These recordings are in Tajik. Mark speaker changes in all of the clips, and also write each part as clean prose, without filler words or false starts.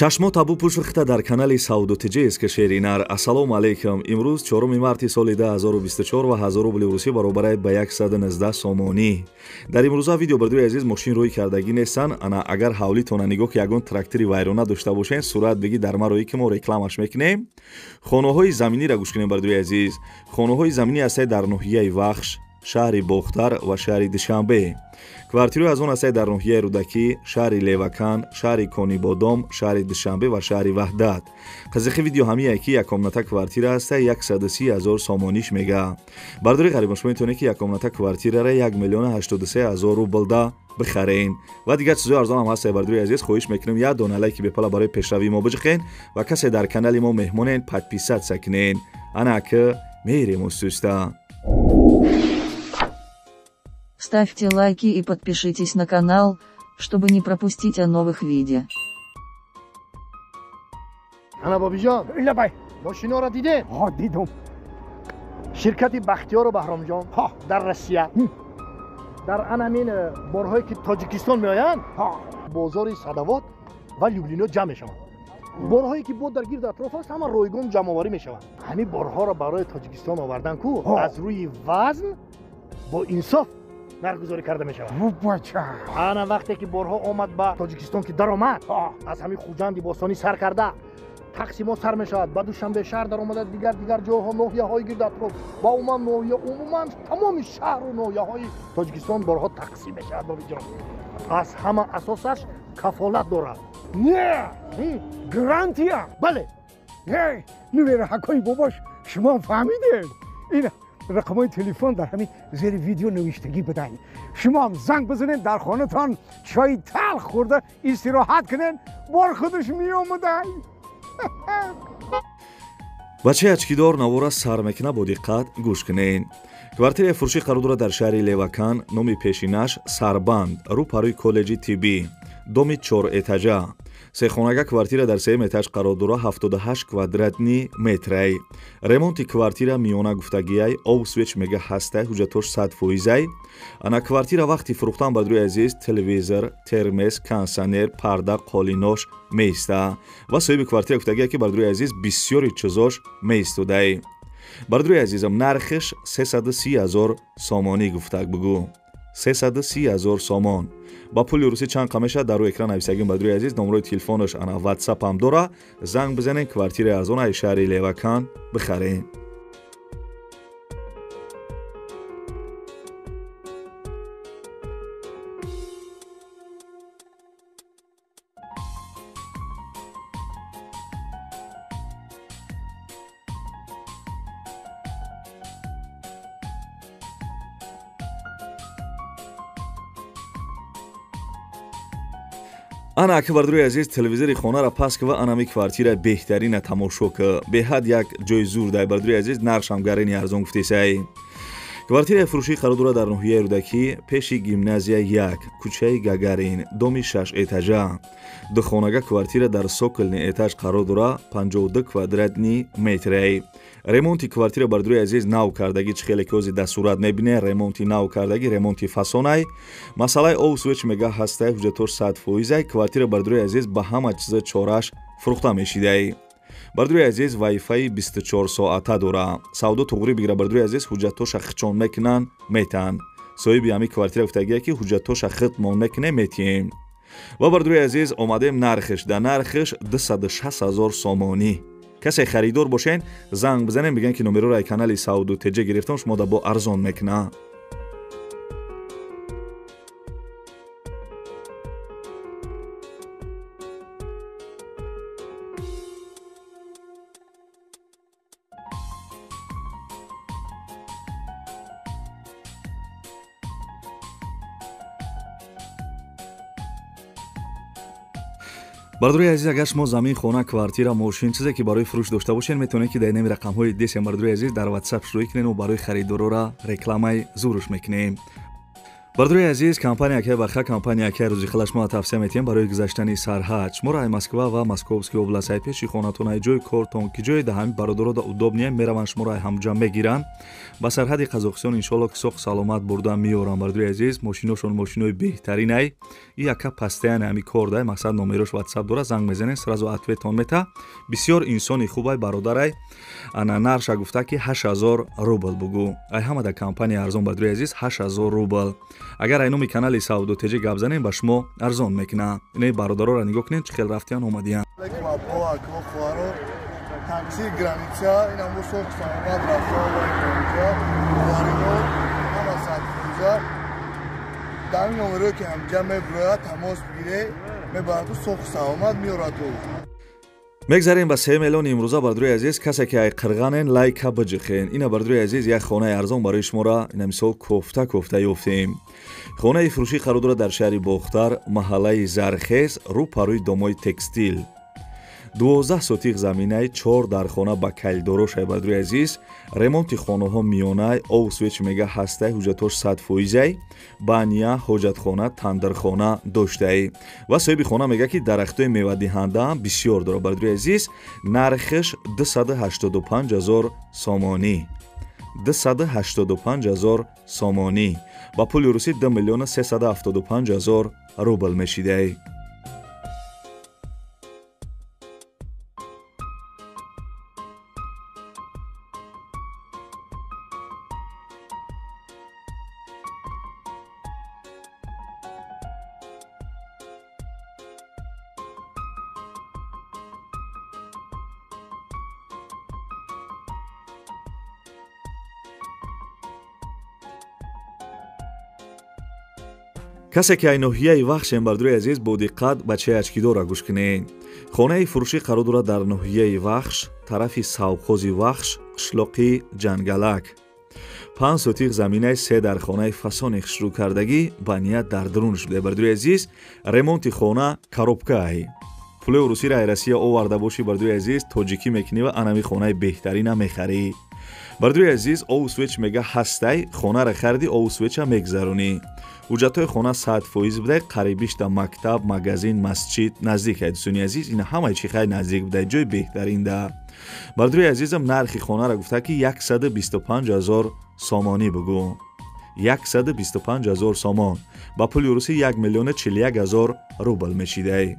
Speaker 1: Чашмо табу пӯшихта дар канали Савдо ТҶ ки шеринар. Ассалому алайкум. Имрӯз 4 марти соли 2024 ва 1000 рубли русӣ баробарай ба 119 сомонӣ. Дар имрӯза видео бардори азиз мошин рӯй кардагӣ нестан. Ана агар ҳавлитона нигоҳ ки ягон трактори вайрона дошта бошен, сурат бигӣ дар марои ки мо рекламаш мекунем. Хонаҳои заминиро гӯш кунем бардори азиз. Хонаҳои заминӣ ҳастанд дар ноҳияи Вахш, шаҳри Бохтар ва шаҳри Душанбе. Квартираҳои аз он ҳастанд дар ноҳияи Рӯдакӣ, шаҳри Левакан, шаҳри Конибодом, шаҳри Душанбе ва шаҳри Ваҳдат. Қызиқи видео ҳамие ки як комната квартира ҳаста 130 000 сомониш мега. Бардори ғарибон шумо метавонед ки як комната квартирара 1 083 000 рубл да бихарен. Ва дигар чизҳои арзон ҳам ҳастанд бардори азиз. Хоҳиш мекунем як дона лайки бепала барои пешравии мо биҷиқен ва касе дар канали мо меҳмонен подписаться кунен. Ана ки мерем устуста.
Speaker 2: Ставьте лайки и подпишитесь на канал, чтобы не пропустить о новых видео.
Speaker 3: Ана бобиҷон,
Speaker 4: лабай,
Speaker 3: мошиноро дидед?
Speaker 4: Ҳа, дидум.
Speaker 3: Ширкати Бахтиёру Баҳромҷон дар Россия дар анамин борҳое ки Тоҷикистон меоянд, бозори Садовод ва Люблино ҷамъ мешаванд. Борҳое ки бо дар гирду атроф аст, ҳама ройгон ҷамъоварӣ мешаванд. Ҳамин борҳоро барои Тоҷикистон овардан ку аз рӯи вазн бо инсоф нархгузорӣ карда мешавад. Ана вақте ки борҳо омад ба Тоҷикистон ки даромад, аз ҳамин Хуҷанди бостонӣ сар карда тақсимот сар мешавад, ба Душанбе шаҳр даромада, дигар дигар ҷойҳо, ноҳияҳои гирду атроф ва умуман ноҳия, умуман тамоми шаҳру ноҳияҳои Тоҷикистон борҳо тақсим мешавад. Бобиҷон, аз ҳама асосаш кафолат дорад.
Speaker 4: Не, гарантия.
Speaker 3: Бале.
Speaker 4: Не, нувераҳакҳои бобош, шумо фаҳмидед? Ин рақамҳои телефон дар ҳамин зери видео навиштагӣ будан. Шумо ҳам занг бизанед, дар хонатон чойи талх хӯрда истироҳат кунед, бор худаш меомадай.
Speaker 1: Бачаи ачкидор навора сар мекуна, бо диққат гӯш кунед. Квартираи фурӯшӣ қарор дорад дар шаҳри Левакан, номи пешинаш Сарбанд, рӯ парои коллеҷи тиббӣ, доми 4 этажа. Сехонага квартира дар сеюм этаж қарор дора, 78 квадратный метрай. Ремонти квартира миёна гуфтагиай, об свет мега ҳастай, ҳуҷҷатош 100%ай. Ана квартира вақти фурӯхтан бардори азиз телевизор, термес, кондиционер, парда, қолинош меиста. Ва соҳиби квартира гуфтагия ки бардори азиз бисёри чизош меистодай. Бардори азизам, нархиш 330 000 сомонӣ гуфтак бугӯ. 330 000 сомон. Ба пули русӣ чанд қа мешавад дар рӯи экран нависагим бардори азиз. Номерои телефонаш ана ватсап ҳам дора. Занг бизанед, квартираи арзон аз шаҳри Левакан бихаред. Ана аки бардори азиз, телевизори хонара пас ки ва анами квартира беҳтарина тамошо ки беҳад як ҷои зур дай бардори азиз, нархшам гарени арзон гуфтесай. Квартираи фурӯшӣ қарор дорад дар ноҳияи Рӯдакӣ, пеши гимназия 1, кӯчаи Гагарин, доми 6 этажа. Духонага квартира дар цокольный этаж қарор дора, 52 квадратный метрай. Ремонти квартира бардори азиз нав кардагӣ, чӣ хеле ки ҳозир дар сурат мебинед, ремонти нав кардагӣ, ремонти фасонай. Масъалаи об свет мега ҳастай, ҳуҷҷатош 100%ай. Квартира бардори азиз ба ҳама чиза чораш фурӯхта мешидай. Бардори азиз вайфаи 24 соата дора. Савдо туғрӣ бигира бардори азиз, ҳуҷҷатоша хичон мекунанд, метаҳанд. Соҳиби ҳамин квартира гуфтагия ки ҳуҷҷатоша хитмон мекунем, метиҳем. Ва бардори азиз омадем нархиш. Дар нархиш 260 000 сомонӣ. Касе харидор бошен, занг бизанем, бигӯен ки номероро ай канали Савдо ТҶ гирифтам, шумо да бо арзон мекуна. Бардори азиз, агар шумо замин, хона, квартира, мошин, чизе ки барои фурӯш дошта бошед, метавонед ки дар инами рақамҳои десем бардори азиз дар ватсап шурӯъ кунед ва барои харидорора рекламаи зуруш мекунем. Бардори азиз, компания акай Баха, компания акай Рӯзихалаш мо тавсия метиҳем барои гузаштани сарҳад. Шуморо ай Москва ва Московский област, ай пеши хонатон, ай ҷои кортон, ки ҷои да ҳами бародаро да удобнее мераванд, шуморо ай ҳамҷа мегиранд. Ба сарҳади Қазоқистон иншоалло ки соқ саломат бурда меоранд. Бардори азиз, мошиношон мошинои беҳтарин ай. И яка пастаян ҳами кор дай, мақсад номерош WhatsApp дора, занг мезанед, сразу ответон мета. Бисёр инсони хуб ай бародарай. Ана нарша гуфта ки 8000 рубл бугу. Ай ҳама да компания арзон, бардори азиз, 8000 рубл. Агар ай номи канали Савдо ТЖ гап занем, ба шумо арзон мекунад. Инаи бародароро нигоҳ кунед, чӣ хел рафтиян омадиян.
Speaker 5: Такси граница, инам бо соқ саломат рафта омадиан. Боварино ҳама 100%. Дар ин номерое ки ҳамҷа мебирояд, тамос бигире, мебараду соқ саломат меораду.
Speaker 1: Мегзарем ба 3 миллион имрӯза, бардори азиз. Касе ки ай қирғанен, лайка биҷихен. Ина, бардори азиз, як хонаи арзон барои шуморо ина мисол кофта кофта ёфтем. Хонаи фурӯшӣ қарор дорад дар шаҳри Бохтар, маҳаллаи Зархез, рӯ парӯи домои текстил. 12 сотиқ заминаи, 4 дархона ба калидорошай, бардори азиз. Ремонти хонаҳо миёнай, ов свеч мега ҳастай, ҳуҷҷатош 100%, баня, ҳоҷатхона, тандирхона доштай. Ва соҳиби хона мега ки дарахтои мевадиҳандаам бисёр дорад, бардори азиз. Нархаш 285 000 сомонӣ. 285 000 сомонӣ. Ба пули русӣ 2 375 000 рубл мешидай. Касе ки ай ноҳияи Вахшем, бардори азиз, бо диққат бачаи ачкидорро гӯш кунед. Хонаи фурӯшӣ қарор дорад дар ноҳияи Вахш, тарафи Савхози Вахш, қишлоқи Ҷангалак. 5 сотиқ заминаи, 3 дар хонаи фасони хушрӯкардагӣ ба ният дар дарунш буде. Бардори азиз, ремонти хона коробка ай. Пули русиро ай Россия оварда бошӣ, бардори азиз, тоҷикӣ мекунӣ ва анами хонаи беҳтарина мехарӣ. Бардори азиз, ову свеч мега ҳастай, хонаро хариди, ову свеча мегзаронӣ. Ҳуҷҷатҳои хона 100% будай, қарибишта мактаб, магазин, масҷид наздик ай. Дӯстони азиз, ина ҳамаи чи хай наздик будай, ҷои беҳтарин да. Бардори азизам, нархи хонаро гуфта ки 125 000 сомонӣ бугу. 125 000 сомон. Ба пули русӣ 1 041 000 рубл мешидай.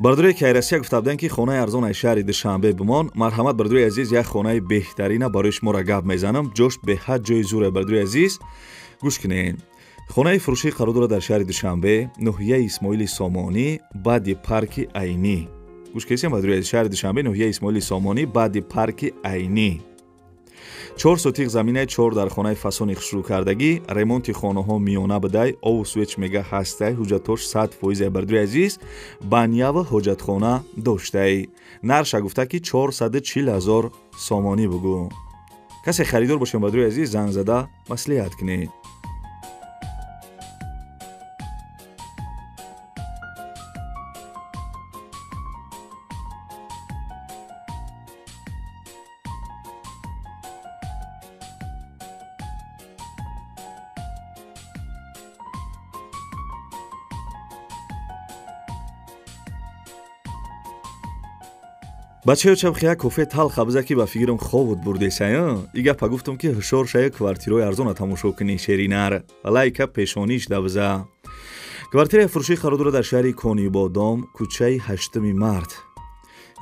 Speaker 1: Бардори ки Россия гуфта буданд ки хонаи арзон аз шаҳри Душанбе бимон, марҳамат, бардори азиз, як хонаи беҳтарина барои шуморо гап мезанам. Ҷош беҳад ҷои зуре, бардори азиз, гӯш кунед. Хонаи фурӯшӣ қарор дорад дар шаҳри Душанбе, ноҳияи Исмоили Сомонӣ, баъди парки Айнӣ. Гӯш кунед, бардори азиз, шаҳри Душанбе, ноҳияи Исмоили Сомонӣ, баъди парки Айнӣ. 4 сотиқ заминаи, 4 дар хонаи фасони хушрӯкардагӣ, ремонти хонаҳо миёна будай, ову свеч мега ҳастай, ҳуҷҷатош 100%, бардори азиз, банява ҳоҷатхона доштай. Нарша гуфта ки 440 000 сомонӣ бугу. Касе харидор бошем, бардори азиз, занг зада маслиҳат кунед. Бачаё чабхи як кофе талха биза ки ба фикрам хобут бурдесая. И гапа гуфтам ки ҳушёр шая, квартираҳои арзона тамошо кунӣ, шеринар. Лайка пешониш давза. Квартираи фурӯшӣ қарор дорад дар шаҳри Конибодом, кӯчаи 8 март.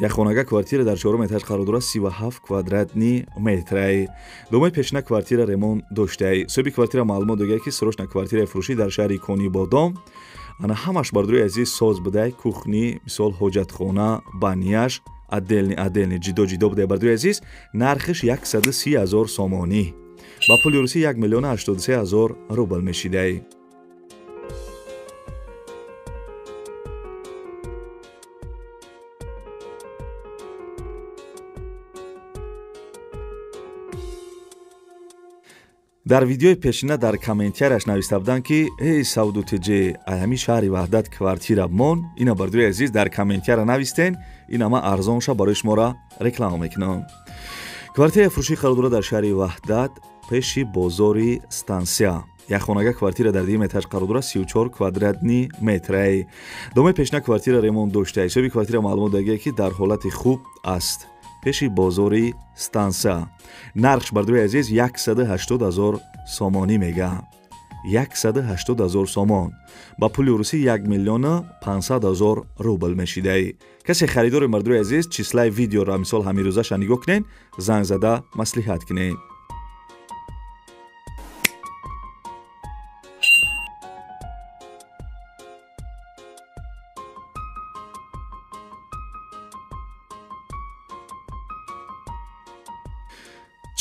Speaker 1: Як хонага квартира дар 4 этаж қарор дорад, 37 квадратни метрай. Домои пешина квартира ремонт доштай. Соҳиби квартира маълумот догад ки срочна квартираи фурӯшӣ дар шаҳри Конибодом. Ана ҳамаш, бардори азиз, соз будай, кухни, мисол ҳоҷатхона, баняш отдельный отдельный ҷидо ҷидо будай, бардори азиз. Нархиш 130 000 сомонӣ. Ба пули русӣ 1 083 000 рубл мешидай. Дар видеои пешина дар комментарияш нависта буданд, ки эй Савду ТЖ, ай ҳамин шаҳри Ваҳдат квартира мон. Ина бардори азиз, дар комментария навистен, ина ман арзонша барои шуморо реклама мекунам. Квартираи фурӯшӣ қарор дорад дар шаҳри Ваҳдат, пеши бозори стансия. Як хонага квартира дар дуюм этаж қарор дорад, 34 квадратни метрай. Домаи пешина квартира ремонт дошта. Ҳисоби квартира маълумот дагия, ки дар ҳолати хуб аст. Пеши бозори станса. Нархш бардори азиз 180 000 сомонӣ мега. 180 000 сомон. Ба пули русӣ 1 500 000 рубл мешидай. Касе харидори мардури азиз, числаи видеоро мисол ҳамин рӯзаша нигоҳ кунед, занг зада маслиҳат кунед.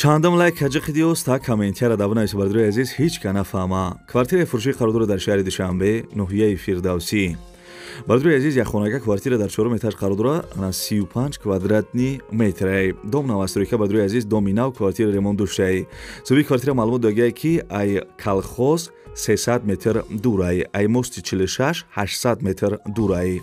Speaker 1: Чандам лайк ҳаҷиқидиёст, та комментияра дабунавис бардори азиз, ҳеҷ ка нафаҳма. Квартираи фурӯшӣ қарор дорад дар шаҳри Душанбе, ноҳияи Фирдавсӣ. Бардори азиз, як хонага квартира дар чорум этаж қарор дорад, ана 35 квадратни метрай. Дом новостройка бардори азиз, доми нав, квартира ремонт доштаи. Соҳиби квартира маълумот додагия, ки ай колхоз 300 метр дурай, ай мости 46 800 метр дурай.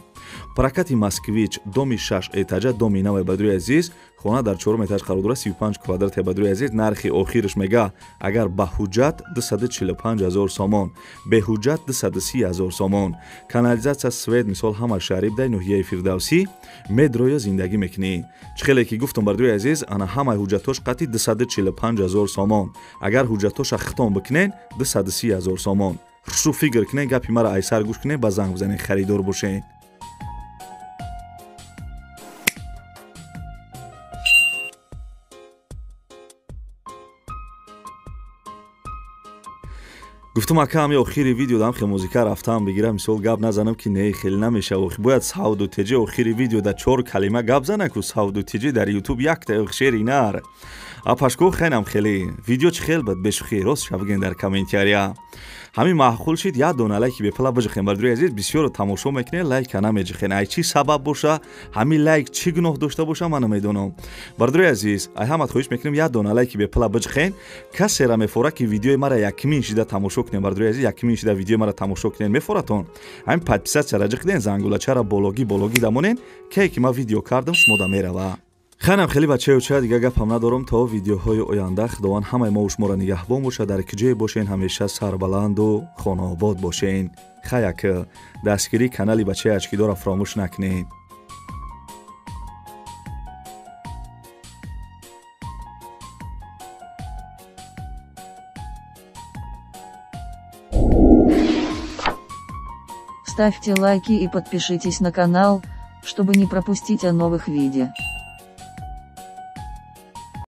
Speaker 1: Прокати Москвич, доми 6 этажа, доми навай бардори азиз, хона дар чорум этаж қарор дорад, 35 квадрат бардори азиз. Нархи охираш мега, агар ба ҳуҷҷат 245 000 сомон, бе ҳуҷҷат 230 000 сомон. Канализатсия, свет, мисол ҳама шаҳри дар ноҳияи Фирдавсӣ медроя зиндагӣ мекунӣ. Чӣ хеле ки гуфтам бардори азиз, ана ҳамаи ҳуҷҷатош қатъи 245 000 сомон. Агар ҳуҷҷатоша хитом бикунен 230 000 сомон. Хушрӯ фикр кунен, гапи мара айсар гӯш кунен, ба занг бизанен, харидор бошен. Гуфтам, ака, ҳами охири видео дам хе музика рафтам бигирам, мисол гап назанам, ки не, хеле намешава. Бояд Савду ТЖ охири видео да 4 калима гап зана ку Савду ТЖ дар Ютуб якта шери нар. Апашко хенам хеле видео чӣ хел бад бешухӣ, рост ша бигӯен дар комментария. Ҳамин маъқул шид, як дона лайки бепала биҷихен. Бардори азиз, бисёро тамошо мекунед, лайка намеҷихен. Ай чӣ сабаб боша, ҳамин лайк чӣ гуноҳ дошта боша, ман намедонам. Бардори азиз, ай ҳамат хоҳиш мекунем, як дона лайки бепала биҷихен. Касера мефора, ки видеои мара якмин шида тамошо кунед. Бардори азиз, якмин шида видеои мара тамошо кунед, мефоратон. Ҳамин подписатсияра ҷиқиден, зангулачара бологӣ бологӣ дамонен, кае ки ман видео кардам, шумо да мерава. Ханам хеле бачаё, ча дига гапам надорам. То видеоҳои оянда Худованд ҳамаи мо шуморо нигаҳбон бошад. Дар киҷое бошен, ҳамеша сарбаланду хонаобод бошен. Хаяк, дастгирии канали бачаи ачкидорро фаромӯш накунед.
Speaker 2: Ставьте лайки и подпишитесь на канал, чтобы не пропустить о новых видео.